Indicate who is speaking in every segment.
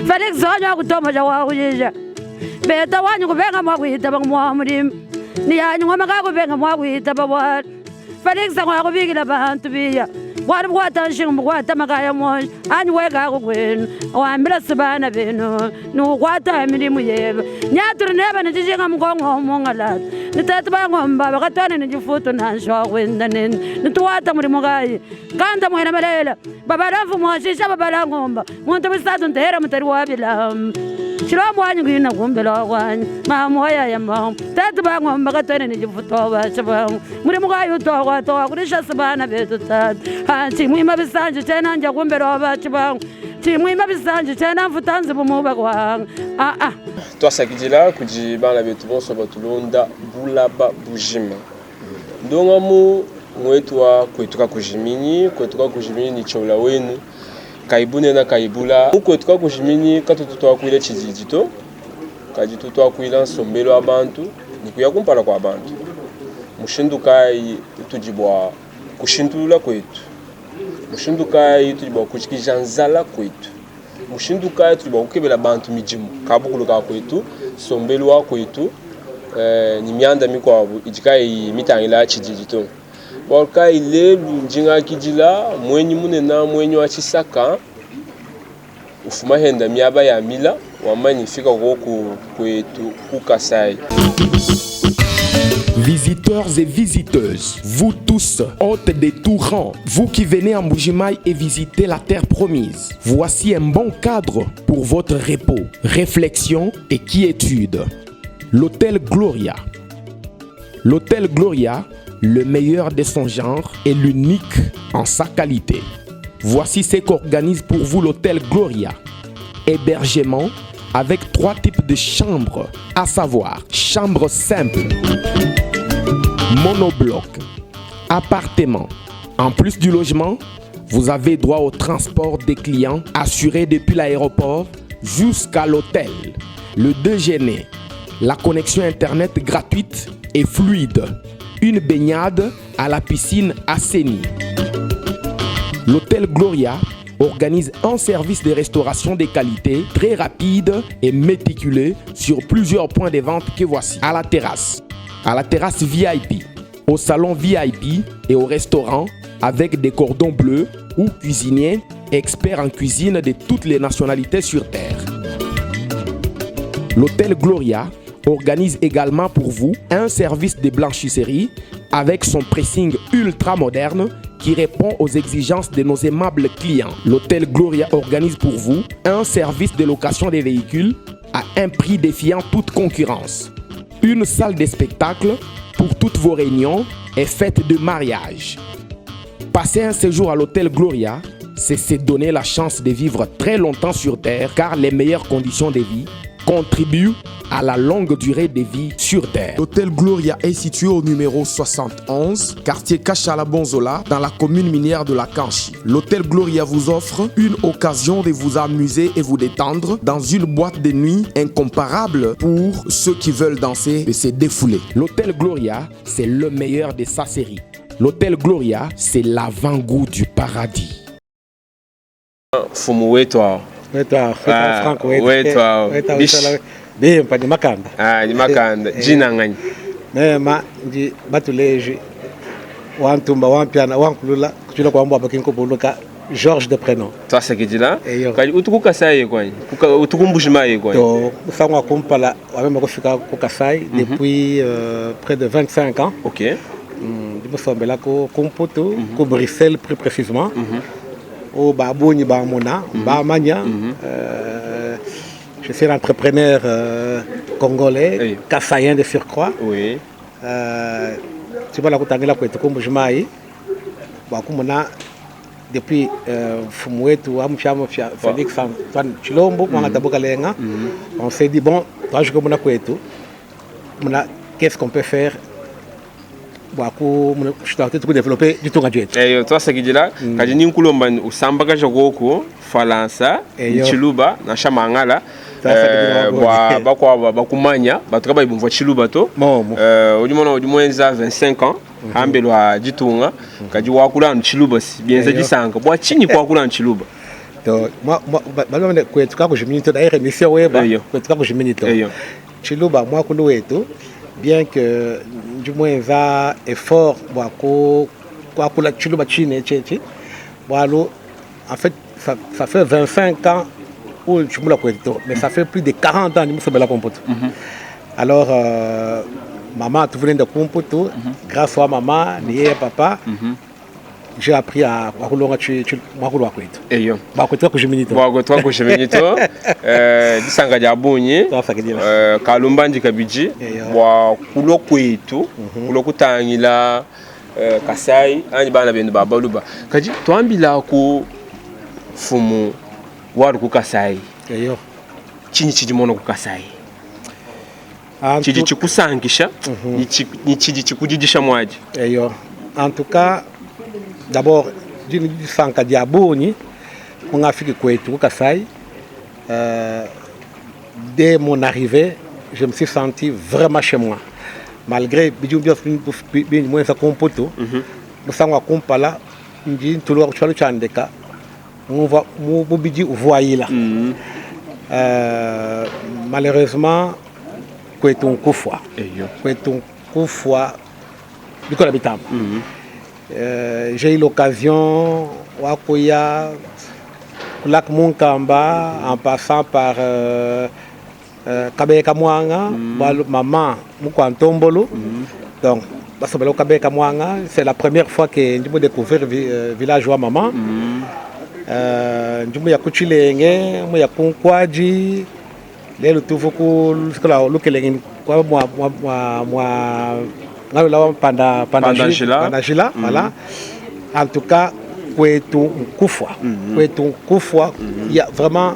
Speaker 1: Felix wanyi wakutombosha wakuyisha beta wanyi kubenga mwakuitaba mwa mudimu ni yanyi ngoma kakubenga mwakuitaba bwala Felix ngwakubikila bantu biya bwali bukwata nshingu bukwata makaya monji anyi wekaku kwenu wambila sibana benu nukwata milimu yeba nyaturi neba nicijinga mukongo omungalata nitete bangomba bakatwana nijifutu nansha wakwenda nini nituwata mulimo kayi kanda mwena malela babala mfumu washisha babala ngomba muntu bisatu ntera mutari wabila chilombo wanyu kwina kumbela kwanyu mamoya ya mamu tete bangomba katwana nijifutu basha bangu mulimo kayi utoka toka kulisha sibana betu tata chimwima bisanje chena nja kumbela bachi bangu chimwima bisanje chena mfutanzi bumuba kwanga ah ah.
Speaker 2: Twasakidila kudi bana betu bonso batulonda bulaba bujima ndongamu mwetu wa kwetu kakujiminyi kwetu kakujiminyi ni chola wenu kaibune na kaibula kwetu kakujiminyi katutu twakwile tshididi to kadi tu twakwila nsombelo wa bantu ni kuya kumpala kwa bantu mushindu kayi tudi bua kushintulula kwetu mushindu kayi tudi bua kujikija nzala kwetu mushindu kayi tudi bua kukebela bantu midimu kabukulu ka kwetu nsombelu wa kwetu eh, ni mianda mikuabu idi kayi mitangila tshididi to bualu kayi lelu ndingakidila mwenyi munene mwenyi wa tshisaka ufuma henda miaba ya mila wamanya fika koku kwetu ku Kasai.
Speaker 3: Visiteurs et visiteuses, vous tous, hôtes de tout rang, vous qui venez en Mbujimayi et visiter la terre promise, voici un bon cadre pour votre repos, réflexion et quiétude. L'hôtel Gloria. L'hôtel Gloria, le meilleur de son genre et l'unique en sa qualité. Voici ce qu'organise pour vous l'hôtel Gloria. Hébergement avec trois types de chambres, à savoir chambre simple, monobloc, appartement. En plus du logement, vous avez droit au transport des clients assuré depuis l'aéroport jusqu'à l'hôtel, le déjeuner, la connexion internet gratuite et fluide, une baignade à la piscine assainie. L'hôtel Gloria organise un service de restauration de qualité très rapide et méticuleux sur plusieurs points de vente que voici. À la terrasse, à la terrasse VIP, au salon VIP et au restaurant avec des cordons bleus ou cuisiniers experts en cuisine de toutes les nationalités sur Terre. L'hôtel Gloria organise également pour vous un service de blanchisserie avec son pressing ultra moderne qui répond aux exigences de nos aimables clients. L'hôtel Gloria organise pour vous un service de location des véhicules à un prix défiant toute concurrence. Une salle de spectacle pour toutes vos réunions et fêtes de mariage. Passer un séjour à l'hôtel Gloria, c'est se donner la chance de vivre très longtemps sur Terre car les meilleures conditions de vie contribuent à la longue durée de vie sur Terre. L'hôtel Gloria est situé au numéro 71, quartier Kachala Bonzola, dans la commune minière de la Kanchi. L'hôtel Gloria vous offre une occasion de vous amuser et vous détendre dans une boîte de nuit incomparable pour ceux qui veulent danser et se défouler. L'hôtel Gloria, c'est le meilleur de sa série. L'hôtel Gloria, c'est l'avant-goût du paradis.
Speaker 2: Mfumu wetu awo.
Speaker 4: Wetu awo.
Speaker 2: Ah,
Speaker 4: Frank wetu.
Speaker 2: wetu awo.
Speaker 4: Wetu awo,
Speaker 2: Bish.
Speaker 4: wetu awo. Bimpa ni makanda.
Speaker 2: Ah, ni makanda. Jina ngani?
Speaker 4: Mema ndi batuleji wantumba wampiana wankulula kuchula kwa mbwa bakinkubuluka Georges de prénom.
Speaker 2: Twasakidila.
Speaker 4: Eyo.
Speaker 2: Kadi utu ku Kasai kwani? Kuka utu ku Mbujimayi kwani?
Speaker 4: To musangu kumpala wamema kufika ku Kasai depuis près de 25 ans.
Speaker 2: OK.
Speaker 4: Ndi musombela ku ku Mputu, ku Bruxelles plus précisément. O babunyi bamuna, bamanya. Je suis un entrepreneur congolais,
Speaker 2: Oui.
Speaker 4: kassaïen de surcroît.
Speaker 2: Oui.
Speaker 4: Tshibala kutangila kwetu ku Mbujimayi bakumuna depuis mfumu wetu wa mupya mupya Félix Antoine Tshilombo mwangata bukalenga. On s'est dit bon, twajuka muna kwetu muna qu'est-ce qu'on peut faire bwa ku muna ku développer ditunga dietu.
Speaker 2: Eyo twasakidila kadi ni nkulomba usambakaja koku falansa
Speaker 4: Eyo.
Speaker 2: tshiluba nansha mangala
Speaker 4: Twasakidila wabonye.
Speaker 2: bwa bakwabo bakumanya batu kabayi bumvua tshiluba to.
Speaker 4: Momo.
Speaker 2: Udi mona udi mwenza 25 ans hambelu wa ditunga kadi wakula anu tshiluba si bienza
Speaker 4: Eyo.
Speaker 2: disanka bwa tshinyi kwakula anu tshiluba.
Speaker 4: To balombe kwetu kakujiminyi to d'ailleurs émission weba kwetu kakujiminyi to. Tshiluba muakulu wetu bien que ndi muenza effort bua kuakula tshiluba tshine etshi bualu en fait ça, ça fait 25 ans où tshimula kwetu to mais ça fait plus de 40 ans ndi musombela kumputu. Alors mama tuvua nenda kumputu grâce à mama ni yeye papa j'ai appris à kulonga muakulu wa kwetu.
Speaker 2: Eyo.
Speaker 4: Bua kwetu kakujiminyi to.
Speaker 2: Bua kwetu kakujiminyi to. Disanka dia bungi.
Speaker 4: Tuasakidila.
Speaker 2: Kalumbandi kabidi
Speaker 4: Eyo.
Speaker 2: bua kulua kwetu, kulua kutangila Kasai anyi bana benu ba baluba. Kadi tuambilaku mfumu walu ku Kasai.
Speaker 4: Eyo.
Speaker 2: Tshinyi tshidi mona ku Kasai?
Speaker 4: En
Speaker 2: Tshidi
Speaker 4: tout
Speaker 2: tshikusankisha, ni tshidi tshikudidisha muadi.
Speaker 4: Eyo. En tout cas, d'abord dini disanka dia bungi mungafiki kwetu ku Kasai. Dès mon arrivée, je me suis senti vraiment chez moi. Malgré bidimu bionso bindi muenza ku Mputu, musangu wa kumpala ndi ntuluka ku tshialu tshia ndeka ngumvua mubidi uvuayila. Malheureusement kwetu nkufua.
Speaker 2: Eyo.
Speaker 4: Kwetu nkufua bikola bitamba. J'ai eu l'occasion wakuya ku lac Munkamba en passant par Kabeye Kamwanga, bualu mama mukua ntombolo. Donc basombela ku Kabeye Kamwanga, c'est la première fois que ndi mu découvrir village wa mama. Ndi muya ku Tshilenge, muya ku Nkuadi, lelu tuvu ku luseke lua Lukelenge kwa mua, mua, mua, mua, ngalola wa Panda, Panda
Speaker 2: Panda
Speaker 4: Ji,
Speaker 2: Jila.
Speaker 4: Panda Jila, voilà. En tout cas, kwetu nkufua. Kwetu nkufua, il y a vraiment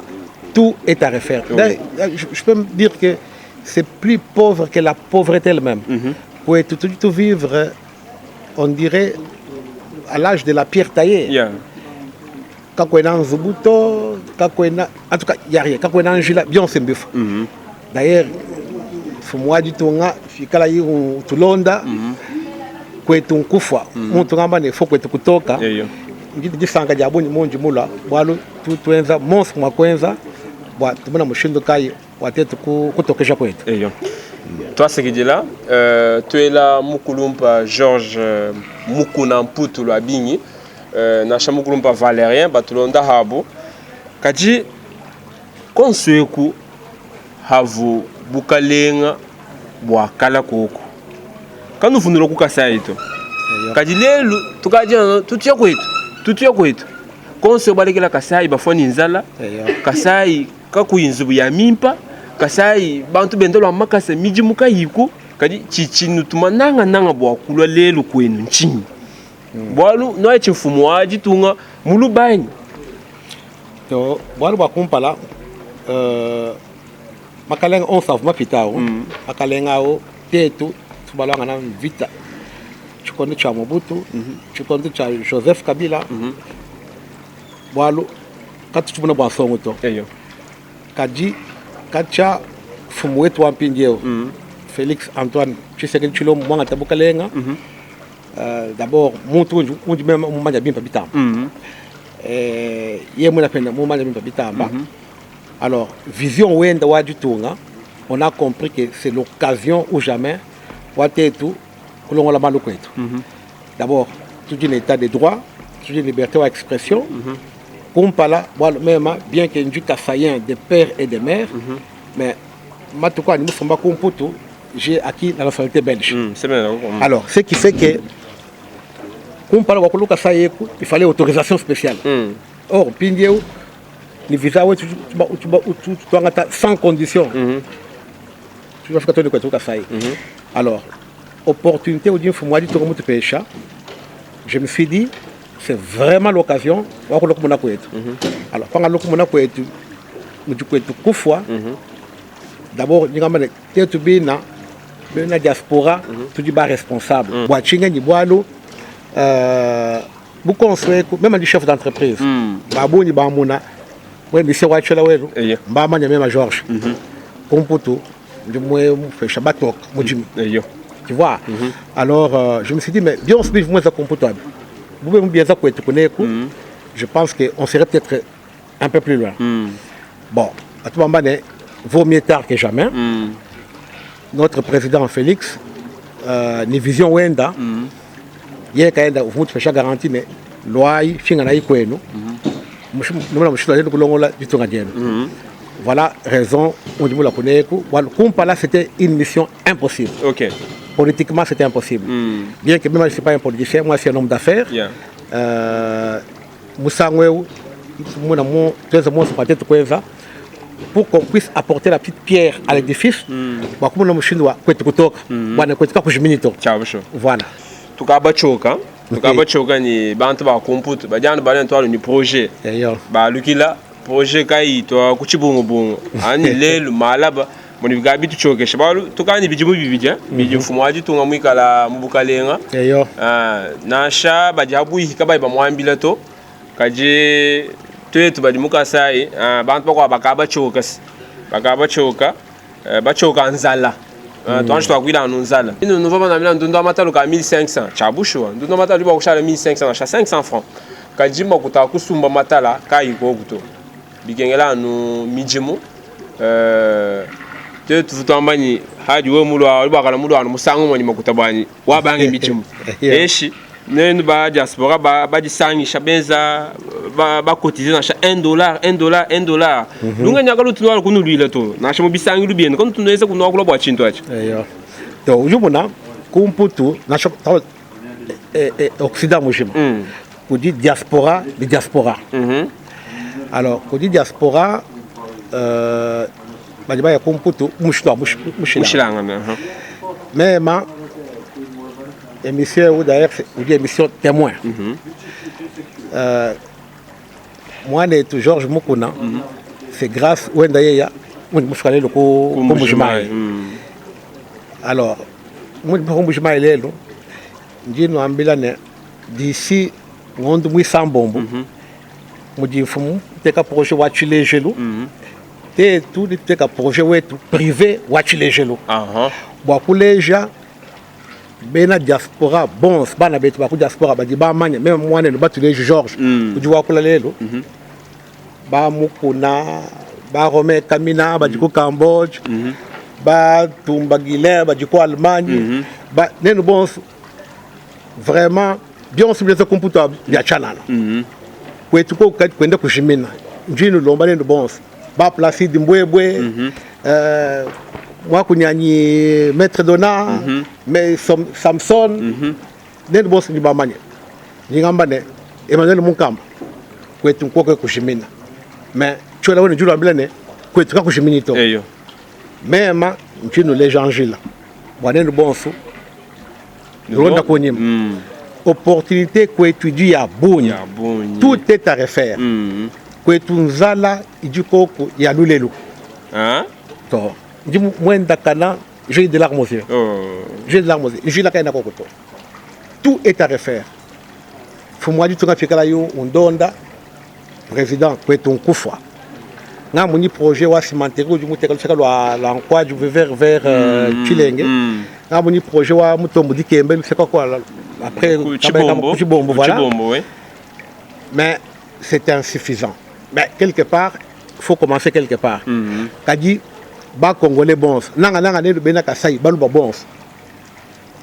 Speaker 4: tout est à refaire. D'ailleurs, je peux me dire que c'est plus pauvre que la pauvreté elle-même. Kwetu tout, tout vivre, on dirait à l'âge de la pierre taillée. Kakwena nzubuto, kakwena, en tout cas, il y a rien. Kakwena njila, bien c'est mbifo. D'ailleurs, mfumu wa ditunga, fikala yi tulonda, kwetu nkufua. Muntu ngamba ne fo kwetu kutoka.
Speaker 2: Eyo.
Speaker 4: Ndi disanka dia bungi munji mula, bualu tuenza monso mua kuenza, bua tumona mushindu kayi wa tetu kutokesha kwetu.
Speaker 2: Eyo. Twasekidila, tuela mukulumpa Georges Mukuna Mputu lwa bingi, nansha mukulumpa Valérien batulonda habu. Kadi konso eku havu bukalenga bua kala koko. Kanuvunula ku Kasai to.
Speaker 4: Eyo.
Speaker 2: Kadi lelu tukadia tutuya kwetu, tutuya kwetu. Konso balekela Kasai bafoni nzala.
Speaker 4: Eyo.
Speaker 2: Kasai kakuyi nzubu ya mimpa. Kasai bantu benda lwa makasa midimu kayiku. Kadi chichinu tumananga nanga bua kulwa lelu kwenu nchinyi. Bualu noye chimfumu wa ditunga mulubanyi.
Speaker 4: To bualu bua kumpala, makalenga onso avua mapita awu. Makalenga awu tetu tubalwanga na mvita. Tshikondo tshia Mobutu, tshikondo tshia Joseph Kabila. Bualu katu tshibuna bua nsongo to.
Speaker 2: Eyo.
Speaker 4: Kadi katshia mfumu wetu wa mpindieu. Félix Antoine Tshisekedi Tshilombo mwangata bukalenga. D'abord muntu undi, undi meme mumanya bimpa bitamba. Ye mwena penda mumanya bimpa bitamba. Alors vision wenda wa ditunga, on a compris que c'est l'occasion ou jamais watetu kulongola malu kwetu. D'abord tout un état de droit, toute une liberté d'expression. Kumpala bwalo même bien que ndi kasaïen de père et de mère, mais matuko ani musomba kumputu, j'ai acquis la nationalité belge.
Speaker 2: C'est bien, d'accord.
Speaker 4: Alors, ce qui fait que kumpala wakuluka sayeku, il fallait autorisation spéciale. Or, pindieu, ni visa wetu, tu tu sans condition. Tu vas faire tourner quoi, tu vas faire. Alors, opportunité au Dieu, moi, dit, tu vas te Je me suis dit, c'est vraiment l'occasion, wakuluka mona kwetu. Alors, quand on mona kwetu, mutu kwetu kufwa, d'abord, ni kama tetu bina, bina diaspora, tu dis ba responsable. Bwa chinga ni bwalo, bukonsoe ku, même du chef d'entreprise. Babu ni bamuna, we monsieur wa chola weru, mbama nya mema Georges. Kumputu, ndi mwe mfesha batok, mujimi. Tu vois? Alors, je me suis dit, mais bien on se dit, moi, ça kumputu abi. Boube mbieza kwetu kuneku, je pense que on serait peut-être un peu plus loin. Bon, batu bamba ne vaut mieux tard que jamais. Notre président Félix ni vision wenda yeye kaenda uvua mutupesha garantie ne luayi pinganayi kuenu numona mushindu wa nuenu kulongola ditunga dienu. Voilà raison undi mulua kuneku bualu kumpala c'était une mission impossible. Politiquement c'était impossible. Bien que meme je suis pas un politicien, moi je suis un homme d'affaires. Musangu eu tumona mu tuenza muonso bua tuetu kuenza pour qu'on puisse apporter la petite pierre à l'édifice bua kumona mushindu wa kuetu kutoka bua ne kuetu kakujiminyi to. Voilà.
Speaker 2: Tukabatshioka tukabatshioka ne bantu ba ku Mputu badi anu baya ne tualu ne projet balukila projet kayi tua ku tshibungubungu anyi lelu malaba mudi bikala bitutshiokesha bualu tukadi ne bidimu bibidi bidi mfumu wa ditunga muikala mu bukalenga nansha badi habuihi kabayi bamuambila to kadi tuetu badi mu Kasai bantu bakuabu bakaba batshioka se bakaba batshioka batshioka nzala tuanji tuakuila anu nzala nuvua banambila ndundu wa matalu ka 1500 tshia bushuwa ndundu wa matalu udi bua kushala 1500 nansha 500 francs kadi makuta a kusumba matala kayi koku to bikengela anu midimu tuetu tuvua tuamba ne hadi wewe mulua udi buakana mulua anu musangu umue ne makuta buanyi wabange midimu eshi nenu ba diaspora badisangisha benza bakotize nansha 1 dollar 1 dollar 1 dollar lungenyi aka lutu nualu kunuluila to nansha mu bisangilu bienu kanutu nuenza kunuakula bua tshintu atshi.
Speaker 4: Eyo to udi umona ku Mputu nansha Occident mujima kudi diaspora ne diaspora. Alors kudi diaspora badi baya ku Mputu mushindu wa mushilangana. Mema émission eu d'ailleurs udi émission témoin. Muanetu Georges Mukuna c'est grâce wenda yeya mundi mufika lelu ku Mbujimayi. Alors mundi mufika ku Mbujimayi lelu ndi nuambila ne d'ici ngondo muisambombo mudi mfumu teka projet wa tshilejelu tetu diteka projet wetu privé wa tshilejelu bua kuleja bena diaspora bonso bana betu ba ku diaspora badi bamanya meme muanenu batuleji Georges udi wakula lelu ba Mukuna ba Romain Kamina badi ku Cambodge ba Tumba Guilain badi ku Allemagne ba nenu bonso vraiment bionso bienza ku Mputu bia tshianana kuetu koku kadi kuenda kujimina ndi nulomba nenu bonso ba Placide Mbwebwe muakunyanyi Maître Dona mais Samson nenu bonso ndi bamanye ndi ngamba ne Emmanuel Munkamba kuetu nkoke kujimina mais tshiola wenu ndi ulambila ne kuetu kakujimini to mema ndi nuleja njila bua nenu bonso nulonda kunyima opportunité kuetu idi ya bungi tout est à refaire kuetu nzala idi koku ya lulelu to ndi muendakana j'ai des larmes aux yeux j'ai des larmes aux yeux njila kaena koku to tout est à refaire mfumu wa ditunga pikala yo undonda président kuetu nkufua nga muni projet wa cimenterie udi muteka luseka lua lua Nkwaju vers vers Tshilenge nga muni projet wa Mutombo Dikembe luseka kwa après
Speaker 2: Tshibombo,
Speaker 4: Tshibombo voilà
Speaker 2: Tshibombo, oui.
Speaker 4: Mais c'est insuffisant mais quelque part faut commencer quelque part kadi ba congolais bonso nanga nanga nenu bena Kasai baluba bonso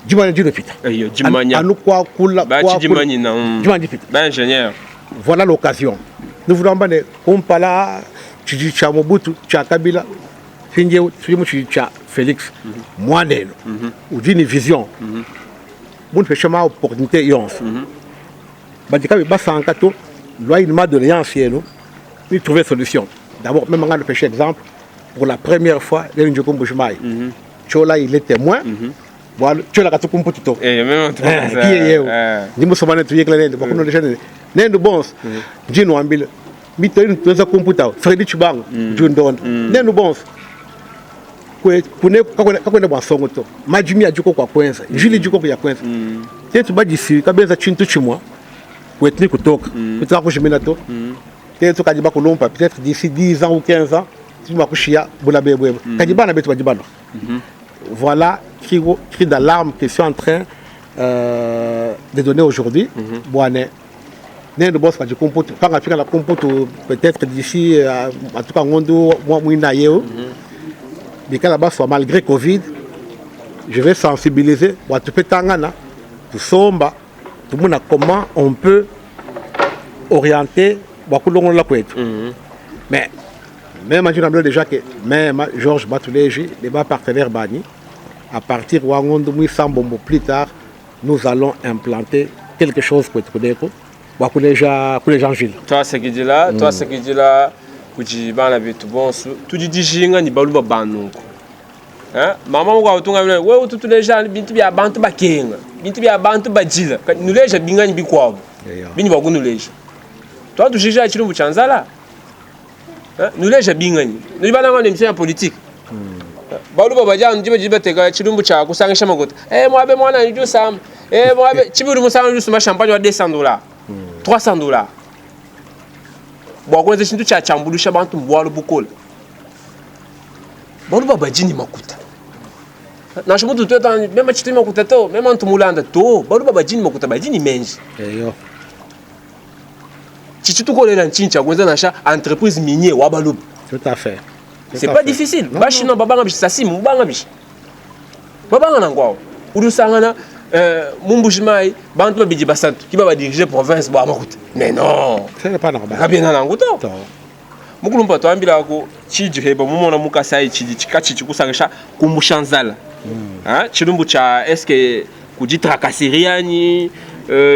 Speaker 4: dimanya dinupita
Speaker 2: Eyo, dimanya.
Speaker 4: anu kuakula
Speaker 2: Ba
Speaker 4: kuakula.
Speaker 2: tshidimanyina,
Speaker 4: Dimanya dipita.
Speaker 2: Ba ingénieur.
Speaker 4: Voilà l'occasion. Nous voulons bane kumpala tshidi tshia Mobutu tshia Kabila mpindieu tudi mu tshidi tshia Felix muanenu udi ne vision munupesha ma opportunité yonso badi kabi basanka to loi ma doléance yenu ni trouver solution. D'abord même nga nupesha exemple pour la première fois lelu ndi ku Mbujimayi Tshiola il est témoin bualu Tshiola katu ku Mputu to.
Speaker 2: Eh, même en
Speaker 4: Ki yeye eu ndi musomba netu tuyikila nende bua kunondesha nende nende bonso ndi nuambila mitoli tuenza ku Mputu awu Fredy Tshibangu udi undonda nenu bonso kune kakuena bua nsongo to madimi adi koko a kuenza njila idi koko ya kuenza tetu badisuika benza tshintu tshimue kuetu ni kutoka kuetu kakujimina to tetu kadi bakulumpa peut-être d'ici 10 ans ou 15 ans tudi mua kushiya bulabe ebu kadi bana betu badi balua voilà cri, cri d'alarme que je suis en train de donner aujourd'hui bua ne Nenu bonso badi ku Mputu, pangafika ku Mputu peut-être d'ici en tout cas ngondu muinayi eu, bikala basua malgré Covid, je vais sensibiliser bua tupetangana, tusomba, tumona comment on peut orienter bua kulongolola kuetu. Mais meme ndi nambila dejà que meme Georges Batuleji ne ba partenaires banyi, à partir wa ngondu muisambombo plus tard, nous allons implanter quelque chose kuetu kuneku bua kuleja kuleja njila.
Speaker 2: Tuasakidila, tuasakidila kudi bana betu bonso. Tudi dijinga ne baluba ba nunku. Hein? Mama mukuabu tungambila ne, wewe utu tuleja bintu bia bantu bakenga, bintu bia bantu badila, kadi nuleja binganyi bikuabu bindi bua kunuleja. Tuatujikija tshilumbu tshia nzala. Hein? Nuleja binganyi. Nudi bananga ne ya politique. Baluba badi anu diba didi bateka tshilumbu tshia kusangisha makuta. Eh muabe mwana udi usama. Eh muabe tshibi udi musanga udi usumba champagne wa $200. $300. Bua kuenza tshintu tshia tshiambuluisha bantu mbualu bukole. Baluba badi ne makuta. Nansha mutu tueta mema tshitu makuta to, mema ntu mulanda to. Baluba badi ne makuta badi ne menji.
Speaker 4: Eyo.
Speaker 2: Tshidi tukolela ntshinyi tshia kuenza nansha entreprise minier wa baluba.
Speaker 4: Tout à fait.
Speaker 2: C'est pas difficile. Ba chinois babanga bishi sasimu babanga bishi. Babanga nanku awu. Udi usangana mu Mbuji-Mayi bantu babidi basatu ki baba diriger province bua makuta. Mais non.
Speaker 4: Ce n'est pas normal.
Speaker 2: Kabiena nanku to. Mukulumpa tuambilaku tshidi heba mumona mu Kasai tshidi katshi tshikusangisha kumbusha nzala. Hein? Tshilumbu tshia est-ce que kudi tracasserie anyi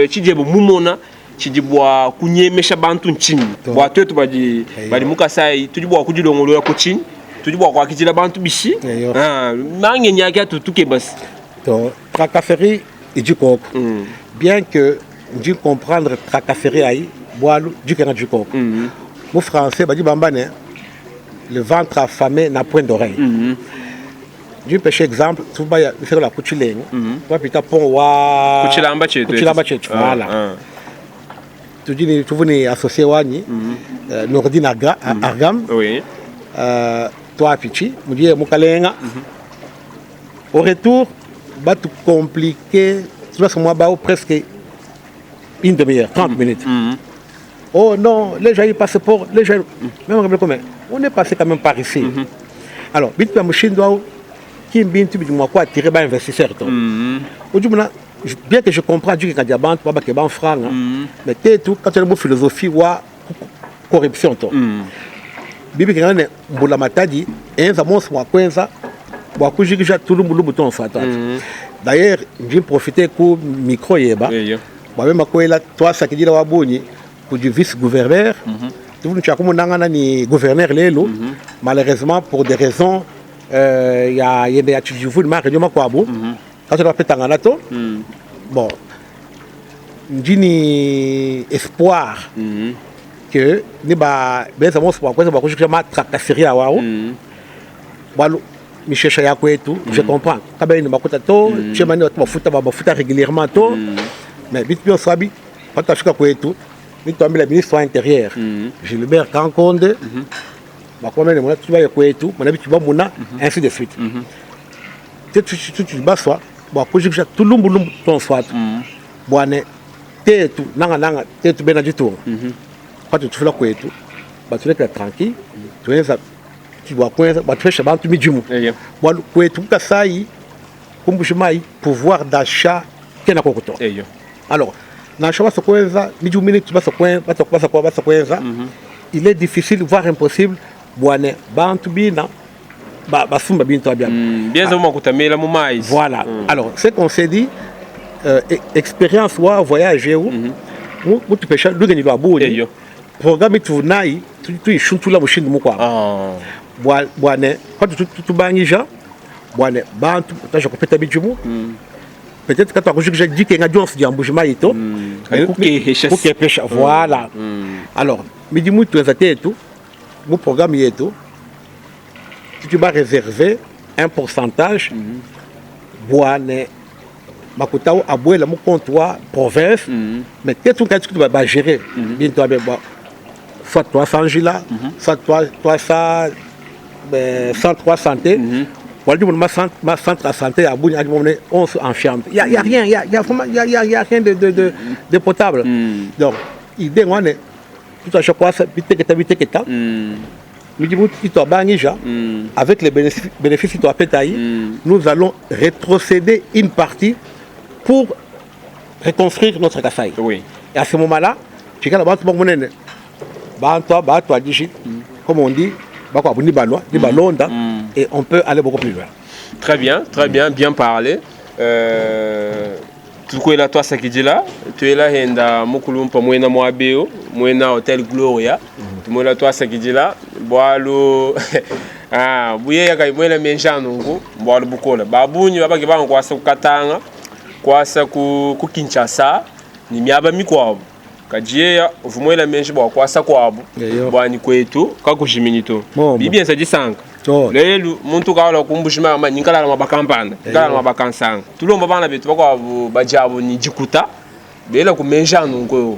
Speaker 2: tshidi heba mumona tshidi bua kunyemesha bantu ntshinyi? Bua tuetu badi badi mu Kasai tudi bua kudilongolola ku tshinyi? Tudi bua kuakidila bantu bishi? Mangenyi ake atutuke basi.
Speaker 4: To tracasserie idi koko. Bien que ndi comprendre tracasserie ayi bualu dikenga didi koko. Mu français badi bamba ne le ventre affamé n'a point d'oreille. Ndi mpesha exemple tubaya luseke lua ku Tshilengu twapita pont wa
Speaker 2: Ku tshilamba tshietu
Speaker 4: ku tshilamba tshietu voilà. Tudi ne tuvua ne associé wanyi Nourdine Argam. Twapitshi mudiye mukalenga. Au retour batu compliqué tubasa muaba au presque une demi-heure, 30 minutes. Oh non, les gens ils passeport, les gens même comme on est passé quand même par ici. Alors, bintu bia mushindu au ki mbintu bidi mua kuattirer ba investisseur to. Udi mona bien que je comprends dikenga dia bantu babakeba mfranga, mais tetu katuena mu philosophie wa corruption to. Bibi kengana ne mbula matadi enza monso mua kuenza bua kujikija tulumbulumbu tonso atu atu. D'ailleurs, ndi profiter ku micro yeba bua mema kuela tuasakidila wa bungi kudi vice gouverneur. Tuvua tshia kumonangana ni gouverneur lelu, malheureusement pour des raisons ya yende ya tshidivu ne mareunion makuabu katuena bapetangana to. Bon, ndi ni espoir que ni ba benza monso bua kuenza bua kujikija ma tracasserie awawu bualu mishesha ya kuetu je comprends kabena ne makuta to tshiema ne batu bafuta bafuta régulièrement to, mais bintu bionso abi patuafika kuetu nituambila ministre wa intérieur Gilbert Kankonde bakomene mona tubaye kuetu mona bitu bamuna ainsi de suite. Tetu baswa bua kujikija tulumbulumbu tonso atu bua ne tetu nanga nanga tetu bena ditunga patu tufila kuetu batulekela tranquille tuenza bua kuenza batupesha bantu midimu bualu kuetu ku Kasai ku Mbuji-Mayi pouvoir d'achat kena kokuto. Alors nansha basa kuenza midimu mine basa kuenza basa basa kuenza il est difficile voire impossible bua ne bantu bina basumba bintu abia.
Speaker 2: Bienza makuta mela mu mais.
Speaker 4: Voilà. Alors ce qu'on s'est dit expérience wa voyage eu mutupesha lungenyi lua bungi programme tunayi tuyishuntula mushindu mukuabu bua bua ne patu tubangija bua ne bantu taja kupeta bidimu peut-être katuakujikija dikenga dionso dia Mbuji-Mayi to.
Speaker 2: Kukehesha.
Speaker 4: Kukepesha voilà. Alors midimu tuenza tetu mu programme yetu tu vas réserver un pourcentage bua ne makuta abuela mu compte wa province, mais tetu nkati kutu ba gérer bintu abe soit 300 njila soit 300 103 santé wali ma centre ma centre à santé à Bunia on en fiambre, il y a, y a rien, il y a, y a vraiment il y a, y a rien de potable. Donc Idée ngwane tutasha kwasa biteketa biteketa midimu itwabangija avec les bénéfices, bénéfices itwapetayi nous allons rétrocéder une partie pour reconstruire notre Kasaï. Et à ce moment-là, chikala bantu bamunene bantu batwadishi comme on dit bakwabo ni balwa ni balonda et on peut aller beaucoup plus loin.
Speaker 2: Très bien, très bien, bien parlé. Tukwela twasakidila tuela henda mukulumpa mwena mwabeo mwena Hotel Gloria tumwela twasakidila bwalu ah buyeya kai mwena menja nungu bwalu bukola babunyi babaki bangu kwasa kukatanga kwasa ku, ku Kinshasa ni miaba mikwabo kajiyeya uvumwela menji bwa kwasa kwabo
Speaker 4: Eyo.
Speaker 2: bwani kwetu kakujimini to
Speaker 4: Momo.
Speaker 2: bibienza disanka
Speaker 4: To.
Speaker 2: lelu muntu kawala kumbushima ma ninkalala mabakampanda nkalala mabakansanga tulomba bana betu bakwabo bajabo ni jikuta bela kumenja nunko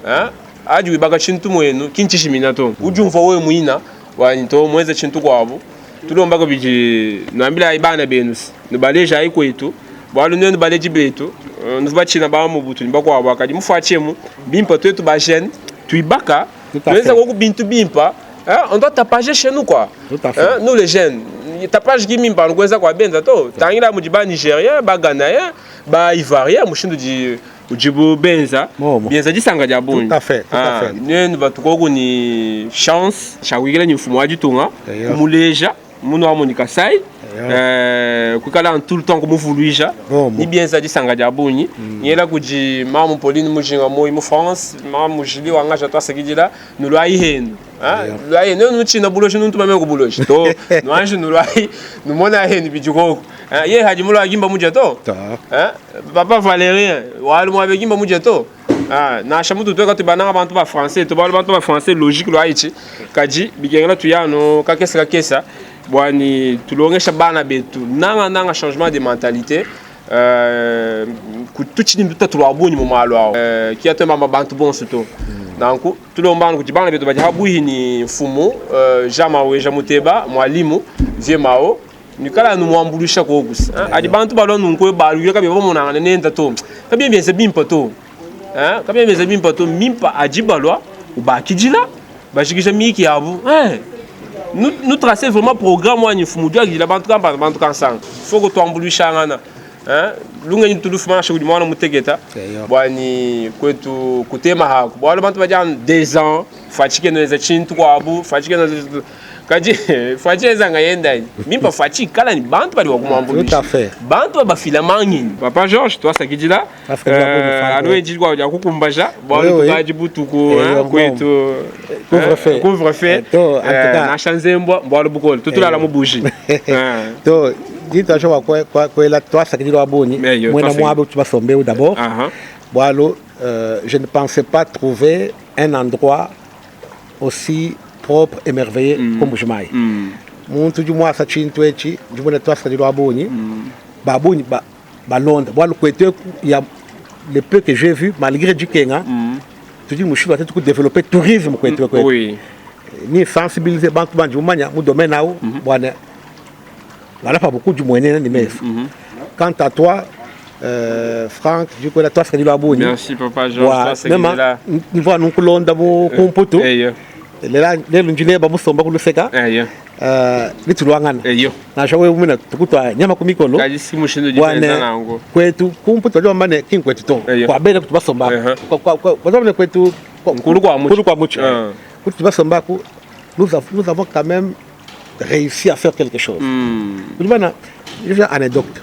Speaker 2: ha aji wibaka chintu mwenu kinchishimina to ujumva wewe mwina wani to mweze chintu kwabo tulomba ko biji nambila ibana benu nubaleja ayi kwetu bwalu nenu baleji betu nubachina ba mubutu nibakwabo akadi mufuachemu bimpa twetu ba jeune tuibaka
Speaker 4: Tout à
Speaker 2: tuweza
Speaker 4: fait.
Speaker 2: koku bintu bimpa. Hein, on doit tapager chez nous quoi.
Speaker 4: Tout à fait.
Speaker 2: Hein, nous les jeunes, tapage ki mimpa nukweza kwa benza to. Tangila mudi ba Nigérien, ba Ghanéen, ba Ivoirien mushindu di ujibu benza.
Speaker 4: Momo.
Speaker 2: Benza disanga dia bungi.
Speaker 4: Tout à fait, tout à fait.
Speaker 2: Nenu batukoku ni chance chawikila ni mfumo wa ditunga
Speaker 4: Eyo.
Speaker 2: kumuleja munu wa muni Kasai.
Speaker 4: Eyo.
Speaker 2: Kukala tout le temps kumuvuluija
Speaker 4: Momo.
Speaker 2: ni bienza disanga dia bungi ngela kuji mamu Pauline Mujinga moi mu France mamu Julie wanga twasakidila nulwayi henu lwayi henu nuchina buloshi nuntumame kubuloshi to nwanje nulwayi numona henu bijikoko ye haji mulwa gimba muja to
Speaker 4: Ta.
Speaker 2: Hein? Papa Valérien walu mwabe gimba muja to Ah, nasha mutu tweka tubananga bantu ba français tubalu bantu ba français logique lwa ichi kaji bikengela tuyano kakesa kakesa bwani tulongesha bana betu nanga nanga changement de mentalité tuchini mtuta tulwabunyi mu malo awo kia twembamba bantu bonso to nanku tulombana kuti bana betu badi habuhi ni mfumu Jean Maweja Muteba mwalimu vieux Mao nikala numwambulisha kokusa adi bantu balwa nunku baluye kabe bamonanga nenda to kabie bienze bimpa to hein kabie bienze bimpa to mimpa ajibalwa ubakijila bashikisha miki yabu eh nous nous tracer vraiment programme wani mfumu dia bantu kamba bantu kansanga faut que twambulishangana hein lungenyi tulufuma shikudi mwana muteketa
Speaker 4: Eyo.
Speaker 2: bwani kwetu kutema hako bwalo bantu baja 2 ans fachike noeza chintu kwabu fachike noeza kaji fachi ezanga yenda mimpa fachi kala ni bantu bali wakumwambulisha
Speaker 4: Tout à fait.
Speaker 2: bantu babafila mangini papa George twasakidila
Speaker 4: Twasakidila boni Franco.
Speaker 2: anu ejidwa ja kukumbaja bwalo
Speaker 4: Oui, oui.
Speaker 2: tukaji butuku
Speaker 4: Eh,
Speaker 2: hein,
Speaker 4: bon.
Speaker 2: kwetu
Speaker 4: Couvre-feu.
Speaker 2: couvre-feu
Speaker 4: To, en tout cas.
Speaker 2: nasha nzembwa mbwalo bukolo tutulala mu buji
Speaker 4: To ditasha wa kwela twasakidila bunyi
Speaker 2: Eyo,
Speaker 4: mwena
Speaker 2: twasakidila.
Speaker 4: mwabe tubasombeu d'abord
Speaker 2: Aha.
Speaker 4: Boalo, je ne pensais pas trouver un endroit aussi propre et merveilleux comme Mbujimayi. Muntu jumwasa chintu echi jumuna twasakidila bunyi babunyi ba balonda bwalo kwetu ya le peu que j'ai vu malgré du Kenga tudi mushindu ate tuku développer tourisme kwetu kwetu
Speaker 2: Oui.
Speaker 4: ni sensibiliser bantu banji mumanya mu domaine awu bwana balapa beaucoup du mwenene ni meso quant à toi Franck jukwela twasakidila bunyi
Speaker 2: Merci papa George
Speaker 4: Wa-
Speaker 2: twasakidila
Speaker 4: mema nivua nunkulonda mu kumputu
Speaker 2: eyo
Speaker 4: lela lelo njile bamusomba kuluseka
Speaker 2: eyo
Speaker 4: litulwangana
Speaker 2: eyo
Speaker 4: nasha we muna tukutwa nyama kumikono
Speaker 2: kaji si mushindu jipenza
Speaker 4: bwane
Speaker 2: nango
Speaker 4: kwetu kumputu bajua mane kinkwetu to
Speaker 2: Eyo.
Speaker 4: kwabele kutu basomba
Speaker 2: Ehe.
Speaker 4: kwa kwetu
Speaker 2: Nkulu kwa muchi.
Speaker 4: nkulu kwa muchi
Speaker 2: Ah.
Speaker 4: kutu basomba ku nous avons quand même réussi à faire quelque chose Ulibana je anecdote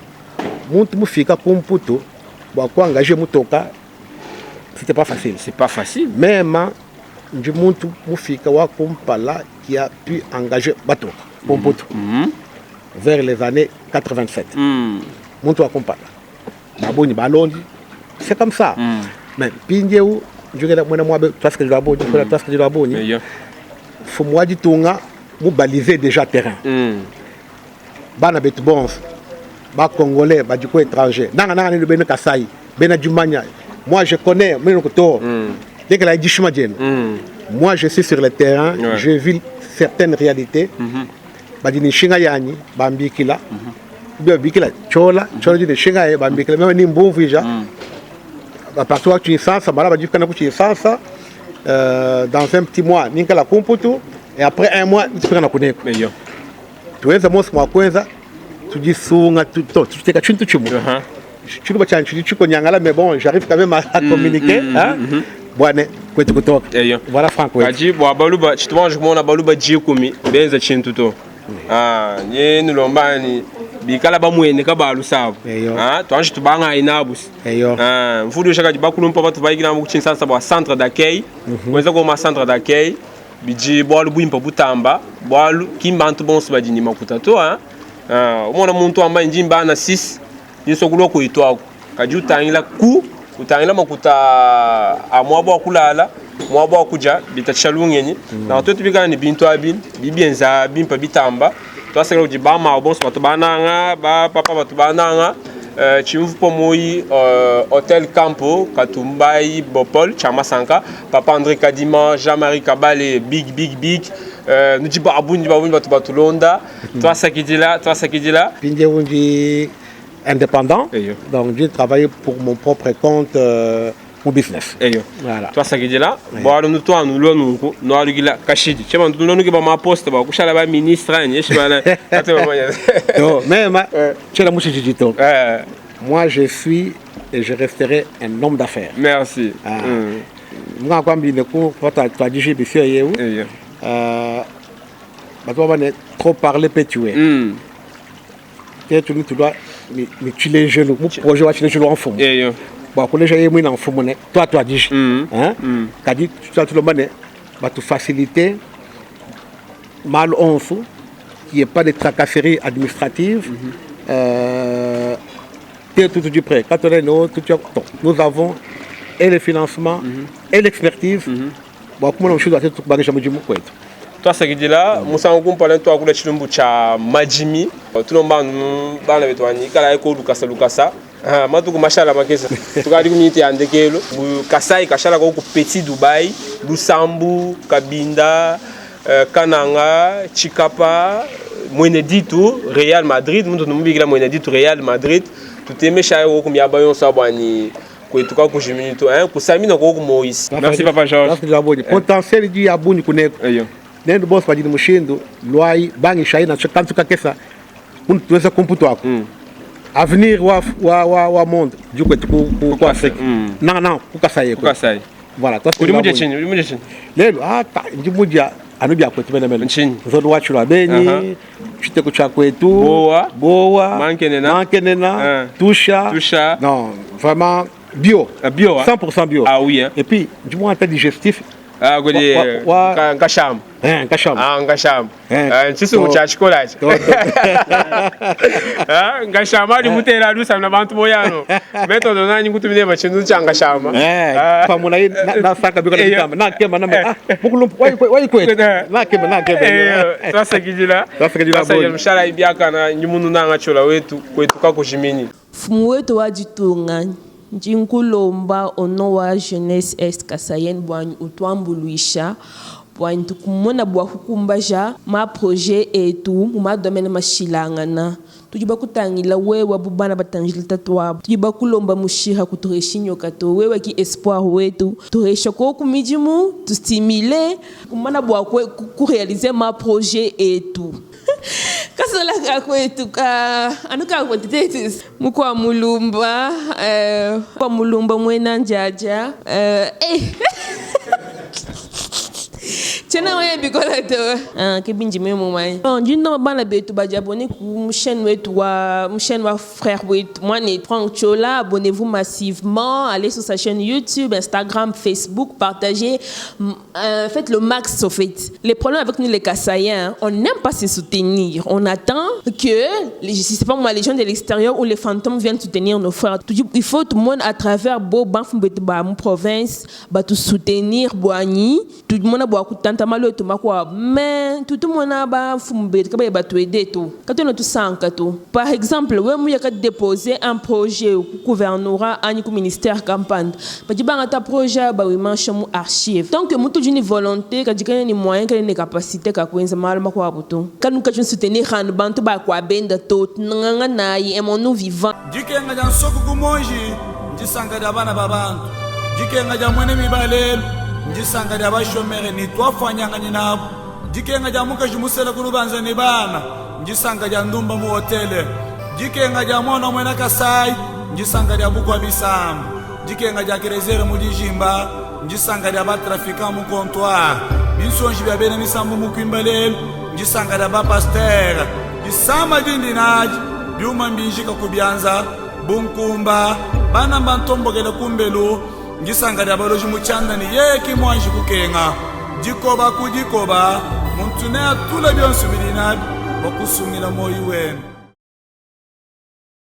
Speaker 4: muntu mufika kumputu bwa kuangaje mutoka c'était pas facile
Speaker 2: c'est pas facile
Speaker 4: même ndi muntu mufika wa kumpala qui a pu engager batoka kumputu vers les années 87 muntu wa kumpala babonyi balondi c'est comme ça mais mpindieu njukela mwena mwabe twasakidila bonyi kwela twasakidila bonyi
Speaker 2: eyo
Speaker 4: mfumu wa ditunga mubalize déjà terrain bana betu bonso bacongolais badiko étranger nanga nanga nino bena kasai bena jumanya moi je connais mino kuto dès que la dishima dienu moi je suis sur le terrain
Speaker 2: Ouais.
Speaker 4: je vis certaines réalités badi ni shinga yanyi bambikila ubia bikila chola chola di shinga ye bambikila meme ni mbumvija baparti wa Kinshasa bala badikana ku Kinshasa Dans un petit mois ninkala ku Mputu et après un mois nitupingana kuneko. Tuenza monso mua kuenza tudisunga tuteka tshintu tshimue. Tshiluba tshianyi tshidi tshikonyangala mais bon j'arrive quand même à communiquer hein. Bua ne kuetu kutoka. Voilà Franck wetu.
Speaker 2: Kadi bua baluba tshitu banji kumona baluba dikumi benza tshintu to. Ah, nye nulomba ni bikala bamueneka ba lusabu. Ah, tuanji tubangayi nabu. Ah, mfudu shaka bakulumpa batu bayikila mu Kinshasa bua centre d'accueil. Kuenza ko centre d'accueil bidi bualu buimpe butamba bualu ki mbantu bonso badi ne makuta to ah. Ah, umona muntu wamba ndi mbana 6 nyonso kulua kuituaku kadi utangila ku utangila makuta a muaba wa kulala muaba wa kudia bitatshisha lungenyi na tuetu bikala ne bintu abi bibienza bimpe bitamba twasakila kudi bamawu bonso batu bananga ba papa batu bananga tshimvu moyi Hotel Campo Katumbai Bopol Chamasanka Papa André Kadima Jean-Marie Kabale big big big nudi babungi babungi batu batulonda twasakidila twasakidila.
Speaker 4: Mpindieu ndi indépendant.
Speaker 2: Eyo.
Speaker 4: Donc j'ai travaillé pour mon propre compte mon business.
Speaker 2: Eyo.
Speaker 4: Voilà.
Speaker 2: Twasakidila bwalo nutwanu lwa nunku nwalukila kashidi chema ntulonuke ba maposte ba kushala ba ministre anyi eshibana ate bamanya.
Speaker 4: Non, même tshela mushijijito. Moi je suis et je resterai un homme d'affaires.
Speaker 2: Merci.
Speaker 4: Ah. Nga kwambi ne ku pata twadije bisio yeu.
Speaker 2: Eyo.
Speaker 4: Bato bane trop parler peut tuer. Te tu tu dois ni tshilejelu mu projet wa tshilejelu wa mfumu.
Speaker 2: Eyo.
Speaker 4: Bua kuleja ye mwina mfumu ne toi twadije. Hein? Kadi tu tu lomba ne batu faciliter mal onsu qu'il n'y ait pas de tracasserie administrative. Tout, tout du prêt. Quand on est nous, tout, tout, nous avons et le financement et l'expertise. Bon, comment on doit être bagage mudimu kwetu.
Speaker 2: Twasakidila musangu kumpala twakula tshilumbu tshia madimi tulomba anu bana betu anyi kala eko lukasa lukasa. Ah, matuku mashala makesa tukadi ku minute ya ndekelo Kasai kashala ko ku Petit Dubai Lusambu Kabinda Kananga Chikapa Mweneditu Real Madrid muntu numubikila Mweneditu Real Madrid tutemesha yo ku miaba yonso abwani kwetuka ku jiminito hein kusamina ko ku Moïse. Merci papa Georges.
Speaker 4: Merci Jaboni. Potentiel du yabuni kuneko.
Speaker 2: Eyo.
Speaker 4: Nendo boss bajini mushindu lwai bangi shaina kantu kakesa muntu tuweza kumputu wako. Avenir wa wa wa wa monde du kwetu ku ku ku Afrique. Non non ku Kasai
Speaker 2: Ku Kasai.
Speaker 4: Voilà, toi
Speaker 2: Uri muje chini, uri muje chini.
Speaker 4: Lelo ah ta ndi muja anubya kwetu bena mena.
Speaker 2: Nchini.
Speaker 4: Nzodo wachu la beni. Chiteko cha kwetu.
Speaker 2: Boa.
Speaker 4: Boa.
Speaker 2: Mankenena.
Speaker 4: Mankenena. Tusha.
Speaker 2: Tusha.
Speaker 4: Non, vraiment bio.
Speaker 2: Ah, bio, hein?
Speaker 4: 100% bio.
Speaker 2: Ah oui, hein.
Speaker 4: Et puis, du moins, un digestif.
Speaker 2: Ah, godi,
Speaker 4: Wa, wa,
Speaker 2: nkasham.
Speaker 4: Hein, nkasham.
Speaker 2: Ah, nkasham.
Speaker 4: Hein.
Speaker 2: Ah, nchisungu cha chikola ichi.
Speaker 4: To, to.
Speaker 2: Ah, nkashama ali mutera lusa na bantu boyano. Metodo nani kutumine machindu cha nkashama.
Speaker 4: Eh,
Speaker 2: Ah.
Speaker 4: pamula ye na saka biko na
Speaker 2: Eh,
Speaker 4: bitamba. Na kema na ah, mukulumpu wai wai kwetu. Na kema na kema.
Speaker 2: Eh, twasakidila.
Speaker 4: Twasakidila
Speaker 2: Twasakidila
Speaker 4: boni.
Speaker 2: mshala ibiaka na nyimunu nanga chola wetu kwetu kakujimini.
Speaker 5: Mfumu wetu wa ditunga ndi nkulomba ono wa jeunesse est kasaienne bwanyi utwambuluisha bwanyi tukumona bwa kukumbaja ma projet etu mu ma domaine mashilangana tudi bakutangila wewa bu bana batangila tatu wabo tudi bakulomba mushira kuturesha nyoka to wewa ki espoir wetu turesha ko ku midimu tustimile kumana bwa ku réaliser ma projet etu kasola ka kwetu ka anuka kwetu tetis mukwa mulumba kwa mulumba mwena njaja Tena wewe bikola to. Ah, kibinji memo mai. Bon, ndi bana betu ba abonné ku chaîne wetu wa chaîne wa frère wetu. Moi ni Franck Chola, abonnez-vous massivement, allez sur sa chaîne YouTube, Instagram, Facebook, partagez, faites le max au fait. Les problèmes avec nous les Kasaïens, on n'aime pas se soutenir. On attend que les, je sais pas moi, les gens de l'extérieur ou les fantômes viennent soutenir nos frères. Il faut tout le monde à travers beau banf betu ba mon province ba tout soutenir boani, tout le monde a beaucoup tanta malo to makwa mais tout le monde a ba fumbe ka ba to aider tout. Quand on a tout sanka tout. Par exemple, ouais mu yaka déposer un projet au gouvernorat ani ku ministère campagne. Ba di ba ta projet ba we manche mu archive. Donc mutu d'une volonté ka dikanya ni moyen ka ni capacité ka kwenza malo makwa buto. Ka nous ka soutenir ran bantu ba kwa benda to nganga na yi aimons-nous vivants.
Speaker 6: Dikenga ja nsoku kumonji, ndisanka ja bana ba bantu. Dikenga ja mwene mibalelu, Ndisanka dia bashomere ne tuafuanyanganyi nabu. Dikenga dia mukaji musela ku lubanza ne bana ndisanka dia ndumba mu hotele. Dikenga dia muana muena Kasai ndisanka dia bukua bisamba. Dikenga dia Kereziere mu dijimba ndisanka dia batrafikan mu comptoir. Binsonji bia bena misambu mu kuimba lelu ndisanka dia bapastere. Disama dindi nadi biuma mbinjika ku bianza bu nkumba, bana mbantombokele kumbelu. Ndisanka dia baloji mu tshianda ne yeye ki muanji kukenga. Dikoba ku dikoba, muntu neatule bionso bidi nabi bua kusungila muoyo wende.